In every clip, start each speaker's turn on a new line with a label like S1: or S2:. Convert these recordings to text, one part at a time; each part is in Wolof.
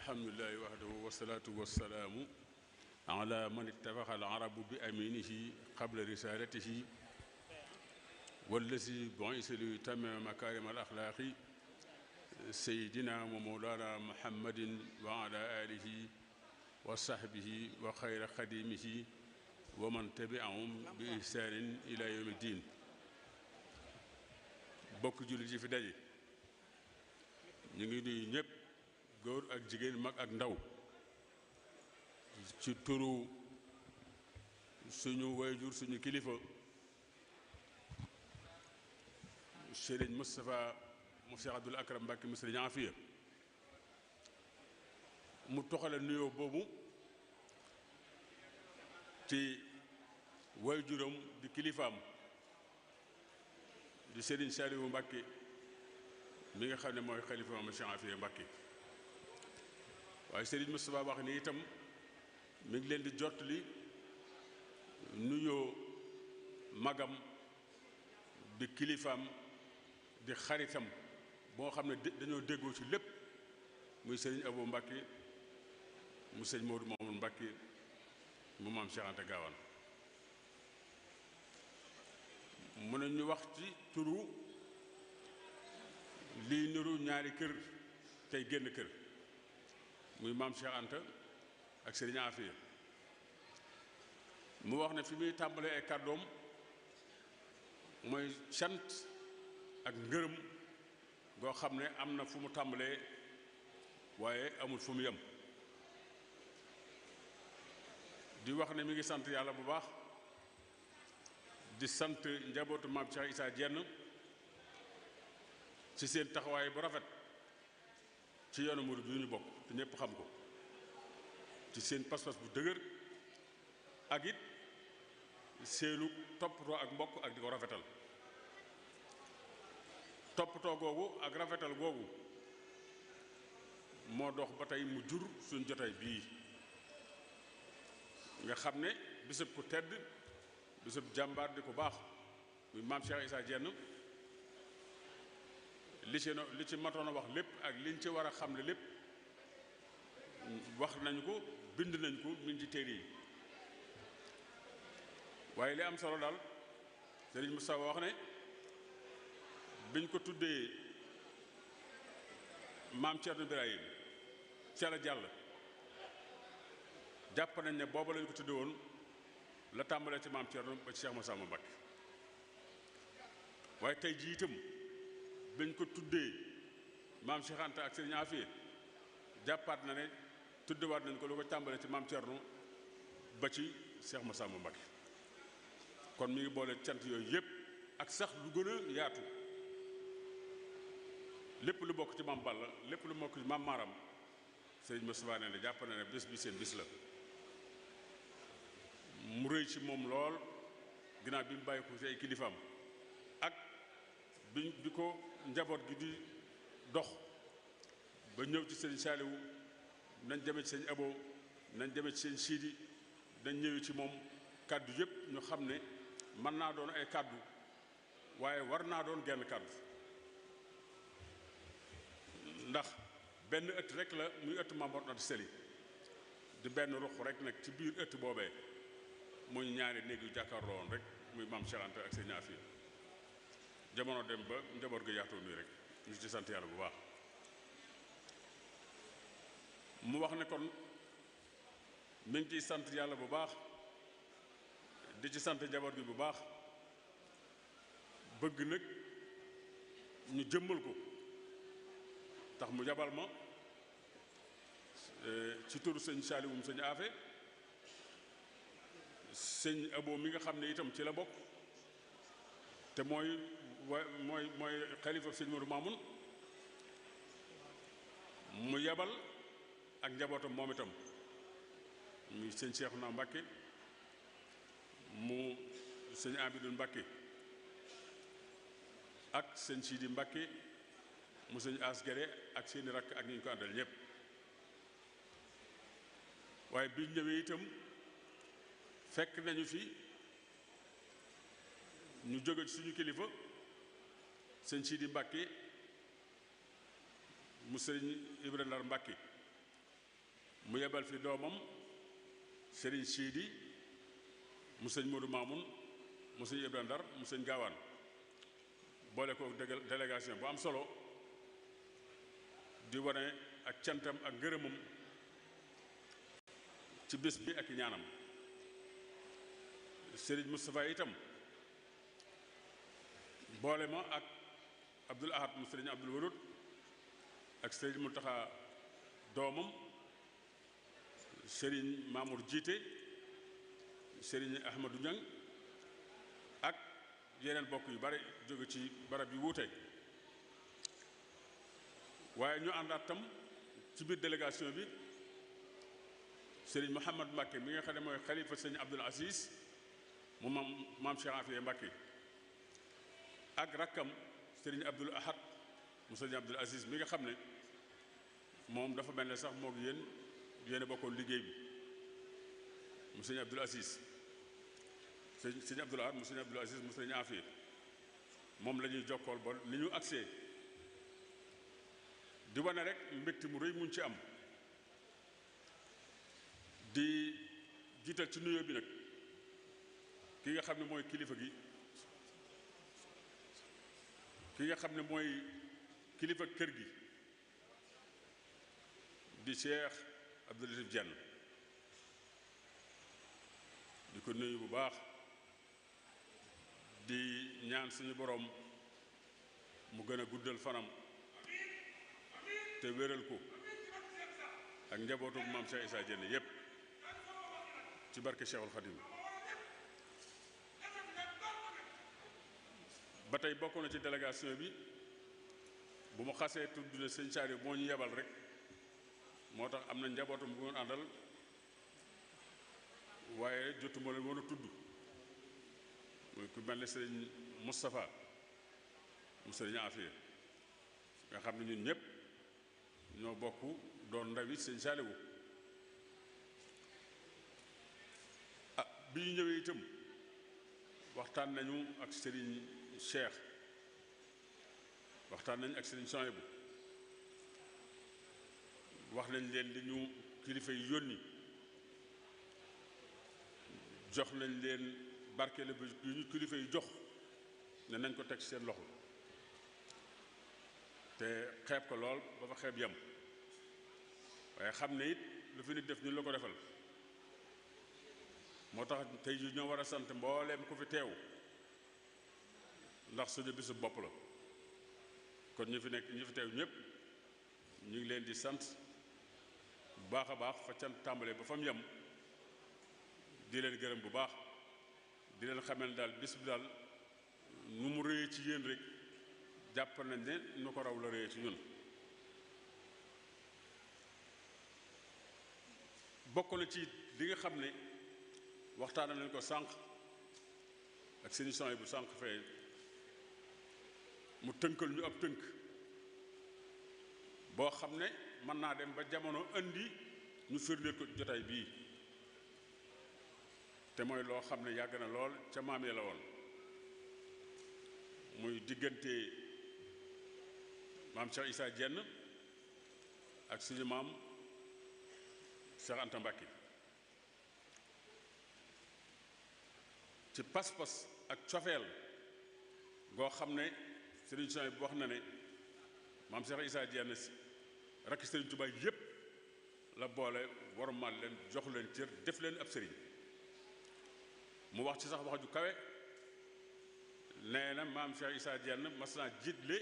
S1: alhamdulillahi wahdahu wasalaatu wasalaamu ala man ittafaqa al arabu bi aminihi qabla risalatihi wallazi bu'isa li yutammima makarim al axlaaqi sayidina wa mawlana muhammadin wa ala alihi wa sahbihi wa xayra xadimihi wa man tabi'ahum bi ihsanin ila yawmi ddin. bokk jullit yi fi daje ñu ngi nuyu ñëpp, góor ak jigéen, mag ak ndaw, ci turu suñu wayjur suñu kilifa Sëriñ Moustapha mu Cheikh Abdoul Akram Mbacké mu Sëriñ Afiya, mu toxale nuyoo boobu ci wayjuram di kilifaam di Sëriñ Saliou Mbacké mi nga xam ne mooy xalifa ma Cheikh Afiya Mbacké. waaye Sëriñ Moustapha wax ni itam mi ngi leen di jottali nuyoo magam di kilifaam di xaritam boo xam ne dañoo déggoo ci lépp, muy Sëriñ Abo Mbacké mu sëñ Modou Mamoun Mbacké mu maam Cheikh Anta Gaawaan. mën nañu wax ci turu lii niru ñaari kër tey génn kër, muy maam Cheikh Anta ak Sëriñ Afiya. mu wax ne fi muy tàmbalee ay kàddoom mooy cant ak ngërëm goo xam ne am na fu mu tàmbalee waaye amul fu mu yem. di wax ne mi ngi sant yàlla bu baax, di sant njabootu maam Cheikh Issa Diène ci seen taxawaay bu rafet ci yoonu murid yu ñu bokk te ñëpp xam ko, ci seen pas-pas bu dëgër ak it seenu toppatoo ak mbokk ak di ko rafetal. toppatoo googu ak rafetal googu moo dox ba tey mu jur suñ jotaay bii nga xam ne bisub ku tedd, bisub jàmbaar di ko baax muy maam Cheikh Issa Diène, li ci matoon a wax lépp ak liñ ci war a xam ne lépp wax nañu ko, bind nañ ko, mi ngi ci téere yi. waaye li am solo daal Sëriñ Moustapha wax ne biñ ko tuddee maam Thierno Birahim ca la jàll, jàpp nañ ne booba lañ ko tuddee woon la tàmbalee ci maam Thierno ba ci Cheikh Massamba Mbacké. waaye tey jii itam biñ ko tuddee maam Cheikh Anta ak Sëriñ Afiya, jàppaat na ne tuddewaat nañ ko lu ko tàmbalee ci maam Thierno ba ci Cheikh Massamba Mbacké. kon mi ngi boole cant yooyu yëpp ak sax lu gën a yaatu, lépp lu bokk ci maam Balla, lépp lu bokk ci maam Maram. Sëriñ Moustapha nee na jàpp na ne bés bi seen bis la, mu rëy ci moom lool ginnaaw bi mu bàyyi ko ci ay kilifaam ak bi ko njaboot gi di dox ba ñëw ci Sëriñ Saliou, nañ demee ci Sëriñ Abo, nañ demee ci Sëriñ Sidi, dañ ñëwee ci moom kàddu yëpp ñu xam ne mën naa doon ay kàddu waaye war naa doon genn kàddu, ndax benn ëtt rek la, muy ëtt Maam Mor Anta Sali, di benn ruq rek nag ci biir ëtt boobee muy ñaari néeg yu jàkkaarloo woon rek, muy maam Cheikh Anta ak Sëriñ Afiya. jamono dem ba njaboot ga yaatoo nii rek, ñu ci sant yàlla bu baax. mu wax ne kon mi ngi ciy sant yàlla bu baax, di ci sant njaboot gi bu baax, bëgg nag ñu jëmmal ko tax mu jabal ma ci turu sëñ Saliou mu sëñ Afe, sëñ Abo mi nga xam ne itam ci la bokk te mooy xalifa sëñ Modou Mamoun, mu yabal ak njabootam moom itam muy sëñ Cheikhouna Mbacké mu sëñ Abidou Mbacké ak sëñ Sidi Mbacké mu sëñ As Gere ak seeni rakk ak ñi ñu ko àndal ñëpp. waaye bi ñëwee itam fekk nañu fi ñu jóge ci suñu kilifa sëñ Sidi Mbacké mu sëñ Ibrahima Ndar Mbacké mu yebal fi doomam Serigne Sidi mu sëñ Modou Mamoun mu sëñ Ibrahima Ndar mu sëñ Gaawaan boole ko délégation bu am solo di wane ak cantam ak ngërëmam ci bés bi ak ñaanam. Serigne Moustapha itam boole ma ak Abdoul Ahad mu Serigne Abdoul Wadoud ak Serigne Mountakha doomam Serigne Mamour jiite Serigne Ahmadou Niang ak yeneen bokk yu bari jóge ci barab yu wuute waaye ñu àndaat tam ci biir délégation bi Serigne Mouhamad Mbacké mi nga xam ne mooy xalifa Serigne Abdoul Aziz mu maam Cheikh Afia Mbacké ak rakkam Serigne Abdoul Ahad mu Serigne Abdoul Aziz mi nga xam ne moom dafa mel ne sax moo gi yéen a bokkoon liggéey bi mu Serigne Abdoul Aziz Serigne Abdoul Ahad mu Serigne Abdoul Aziz mu Serigne Afia moom la ñuy jokkool ba ni ñu agsee di wane rek mbégte mu rëy muñ ci am di jiital ci nuyoo bi nag ki nga xam ne mooy kilifa gi ki nga xam ne mooy kilifa kër gi di Cheikh Abdou Latif Diène di ko nuyu bu baax di ñaan suñu borom mu gën a guddal fanam te wéral ko ak njabootu maam Cheikh Issa Diène yépp ci barke Cheikhul Khadim ba tey bokk na ci délégation bi bu mu xasee tudd ne sëñ Saaliw moo ñu yebal rek moo tax am na njabootam bu ngeen àndal waaye jotuma leen woon a tudd muy ku mel ne sëñ Moustapha mu sëñ Afia nga xam ne ñun ñëpp ñoo bokk doon ndawi sëñ Saaliw bi ñu ñëwee itam waxtaan nañu ak Serigne Cheikh waxtaan nañu ak Serigne Souhaïbou wax nañ leen li ñu kilifa yi yónni jox nañ leen barkeelu bi yu ñu kilifa yi jox ne nañ ko teg seen loxo te xeeb ko lool ba fa xeeb yam waaye xam ne it lu fi nit def ñu la ko defal moo tax tey jii ñoo war a sant mbooleem ku fi teew ndax suñu bisu bopp la kon ñu fi nekk ñu fi teew ñëpp ñu ngi leen di sant bu baax a baax fa cant tàmbalee ba fa mu yem di leen gërëm bu baax di leen xamal daal bis bi daal nu mu rëyee ci yéen rek jàpp nañ ne nu ko raw la rëyee ci ñun bokk na ci li nga xam ne waxtaan nañ ko sànq ak seen émission bu sànq fee mu tënkal ñu ab tënk boo xam ne mën naa dem ba jamono indi ñu firndeel ko jotaay bii te mooy loo xam ne yàgg na lool ca maam ya la woon muy diggante maam Cheikh Issa Diène ak suñu maam Cheikh Anta Mbacké ci pas-pas ak cofeel goo xam ne Serigne Souhaïbou bu wax na ne maam Cheikh Issa Diène rakk Serigne Touba yépp la boole wormaal leen jox leen cër def leen ab sëriñ mu wax ci sax wax ju kawe nee na maam Cheikh Issa Diène mas naa jiitle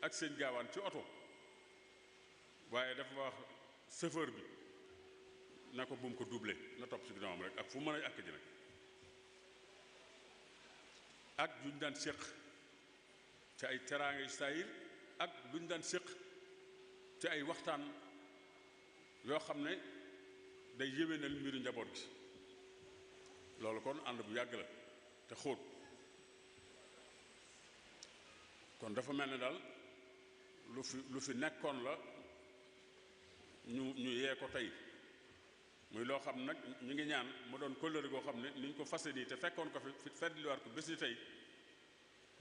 S1: ak sëñ Gaawaan ci oto waaye dafa wax chauffeur bi na ko bu mu ko doublé na topp ci ginnaawam rek ak fu mën a àkk ji nag ak luñ daan séq ci ay teraanga saayir ak luñ daan séq ci ay waxtaan yoo xam ne day yéwénal mbiru njaboot gi loolu kon ànd bu yàgg la te xóot kon dafa mel ne daal lu fi nekkoon la ñu yee ko tey muy loo xam nag ñu ngi ñaan mu doon kóllëre goo xam ne ni ñu ko fase nii te fekkoon ko fi feddliwaat ko bés ni tey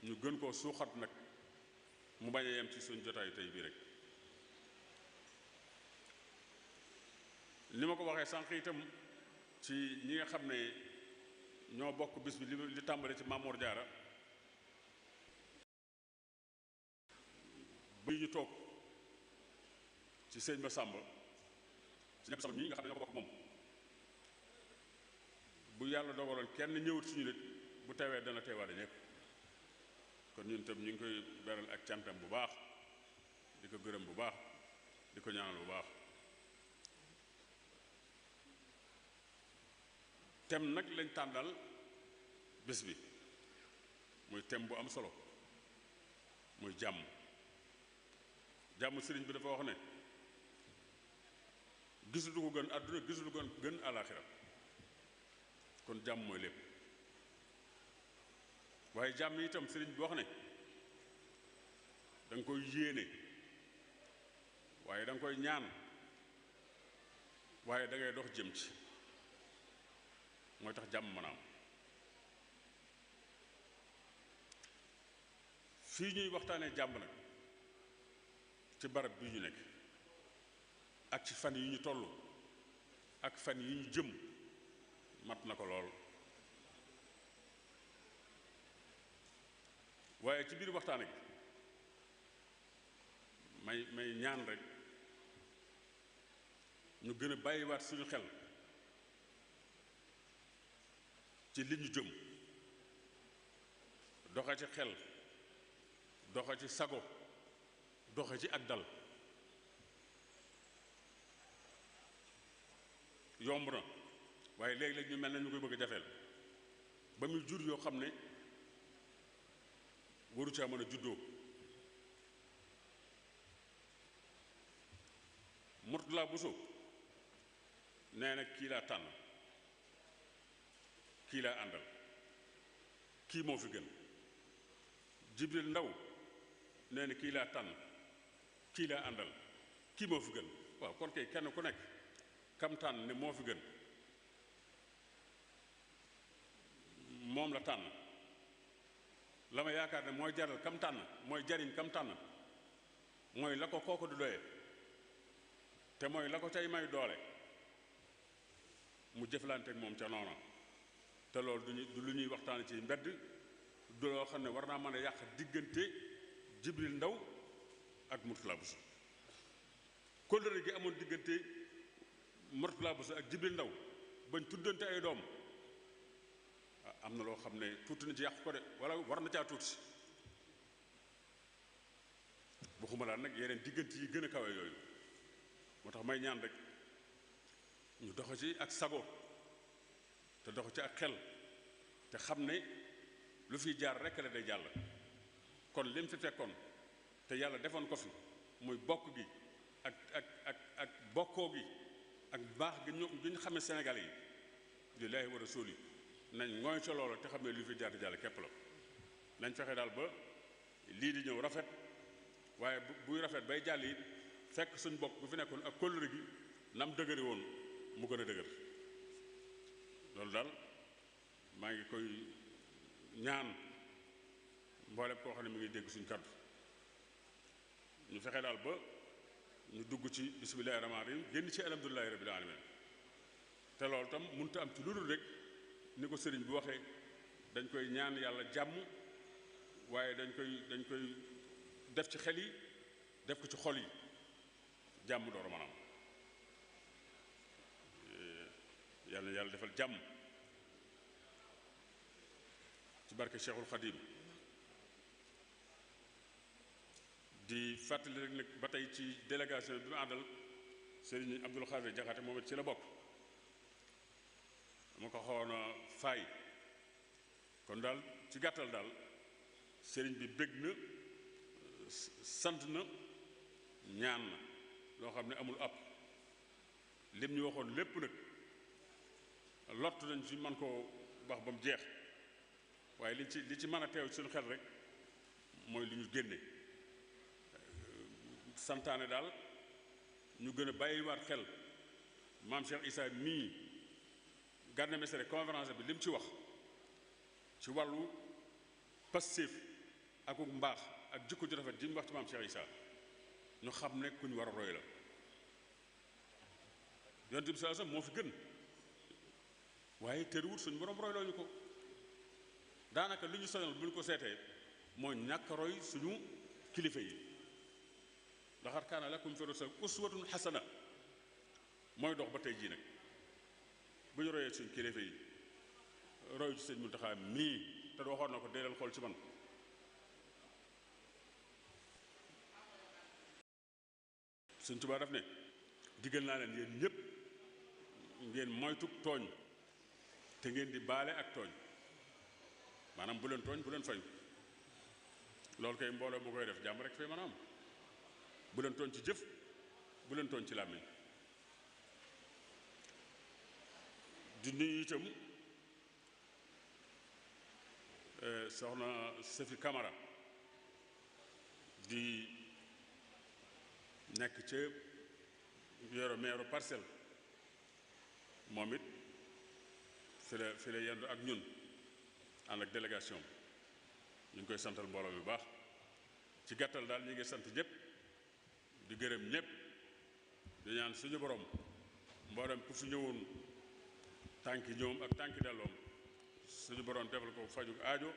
S1: ñu gën koo suuxat nag mu bañ a yem ci suñ jotaayu tey bii rek li ma ko waxee sànq itam ci ñi nga xam ne ñoo bokk bis bi li tàmbale ci Mamour Diarra ba ñu toog ci sëñ Massamba ñi nga xam ne ñoo ko bokk moom bu yàlla dogaloon kenn ñëwut suñu nit bu tewee dana teewaale ñëpp kon ñun tam ñu ngi koy beral ak cantam bu baax di ko gërëm bu baax di ko ñaanal bu baax tem nag lañ tànnal bés bi muy tem bu am solo muy jàmm sëriñ bi dafa wax ne gisul ko gën àdduna gisul ko gën àllaaxira kon jàmm mooy lépp waaye jàmm itam sëriñ bi wax ne da nga koy yéene waaye da nga koy ñaan waaye da ngay dox jëm ci mooy tax jàmm mën a am fii ñuy waxtaanee jàmm nag ci barab bi ñu nekk ak ci fan yi ñu toll ak fan yi ñu jëm mat na ko lool waaye ci biir waxtaane gi may ñaan rek ñu gën a bàyyiwaat suñu xel ci li ñu jëm doxe ci xel doxe ci sago doxe ci ak dal yomb na waaye léegi-léeg ñu mel na ñu koy bëgg a jafeel ba muy jur yoo xam ne waru caa mën a juddoo Mourtala Bousso nee na kii laa tànn kii laa àndal kii moo fi gën Jibril Ndaw nee na kii laa tànn kii laa àndal kii moo fi gën waaw kon kay kenn ku nekk kam tànn ne moo fi gën moom la tànn la ma yaakaar ne mooy jaral kam tànn mooy jariñ kam tànn mooy la ko kooku du doyee te mooy la ko cay may doole mu jëflanteek moom ca noona te loolu du lu ñuy waxtaan ci mbedd du loo xam ne war naa mën a yàq diggante Jibril Ndaw ak Mourtala Bousso kóllëre gi amoon diggante Mourtala Bousso ak Jibril Ndaw bañ tuddante ay doom am na loo xam ne tuuti na ci yàq ko de wala war na caa tuuti waxuma laa nag yeneen diggante yi gën a kawe yooyu moo tax may ñaan rek ñu dox ci ak sago te dox ci ak xel te xam ne lu fi jaar rekk la day jàll kon lim fi fekkoon te yàlla defoon ko fi muy bokk gi ak bokkoo gi ak baax gi ñu xamee Sénégal yi lillaahi wa rasuuli nañ ngooy ca loola te xam ne lu fi jaar di jàll képp la nañ fexe daal ba lii di ñëw rafet waaye buy rafet bay jàll yi fekk suñ bokk bu fi nekkoon ak kóllëre gi nam dëgëri woon mu gën a dëgër loolu daal maa ngi koy ñaan mboolem koo xam ne mi ngi dégg suñ kaddu ñu fexe daal ba ñu dugg ci bismillaahi rahmaani rahiim génn ci alhamdulillaahi rabbil aalamiin te loolu tam mënut a am ci lu dul rek ni ko sëriñ bi waxee dañ koy ñaan yàlla jàmm waaye dañ koy def ci xel yi def ko ci xol yi jàmm door a mën a am yàlla defal jàmm ci barke Cheikhul Khadim di fàttali rek nag ba tey ci délégation bi ma àndal Serigne Abdoul Khadir Jaxate moom it ci la bokk dama ko xawoon a faay kon daal ci gàttal daal Serigne bi bég na sant na ñaan na loo xam ne amul ab lim ñu waxoon lépp nag lott nañ ci man koo wax ba mu jeex waaye li ci mën a teew suñu xel rek mooy li ñu génne santaane daal ñu gën a bàyyiwaat xel maam Cheikh Issa mii Gana Messere conférence bi li mu ci wax ci wàllu passif ak mbaax ak jikko ju rafet ji mu wax ci maam Cheikh Issa ñu xam ne ku ñu war a roy la yonent bi sallallahu alayhi wasallam moo fi gën waaye tëriwut suñu borom royloo ñu ko daanaka li ñu sonal bu ñu ko seetee mooy ñàkk roy suñu kilifa yi laqad kaana lakum fi rasuulillaahi uswatun hasana mooy dox ba tey jii nag bu ñu royee suñu kilifa yi roy ci sëñ Muntaxa mii te waxoon na ko dee leen xool ci man Sëñ Tuubaa daf ne digal naa leen yéen ñëpp ngeen moytu tooñ te ngeen di baale ak tooñ maanaam bu leen tooñ bu leen fayu loolu kay mbooloo mu koy def jàmm rek fee mën a am bu leen tooñ ci jëf bu leen tooñ ci làmmiñ di nuyu itam soxna Safi Camara di nekk ca yoro meeru Parcelles moom it fi la yendu ak ñun ànd ak délégation ñu ngi koy santal mbooloo bu baax ci gàttal daal ñu ngi sant ñëpp di gërëm ñëpp di ñaan suñu borom mboolem ku fi ñëwoon tànki ñoom ak tànki delloom suñu borom defal ko faju aajo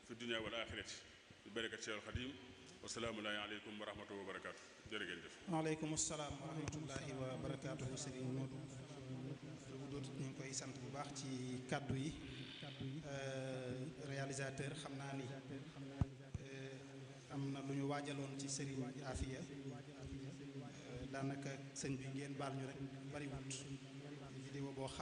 S1: fi dunya wal axirati bi barakat Seexul Xadiim wasalaamu aleykum wa rahmatullahi wa barakaatu jërë ngeen jëf.
S2: waaleykum salaam wa rahmatullahi wa barakaatu Serigne Modou dootu ñu ngi koy sant bu baax ci kàddu yi réalisateur xam naa ni am na lu ñu waajaloon ci Serigne Afia daanaka sëñ bi ngeen baal ñu rek bariwut vidéo boo xam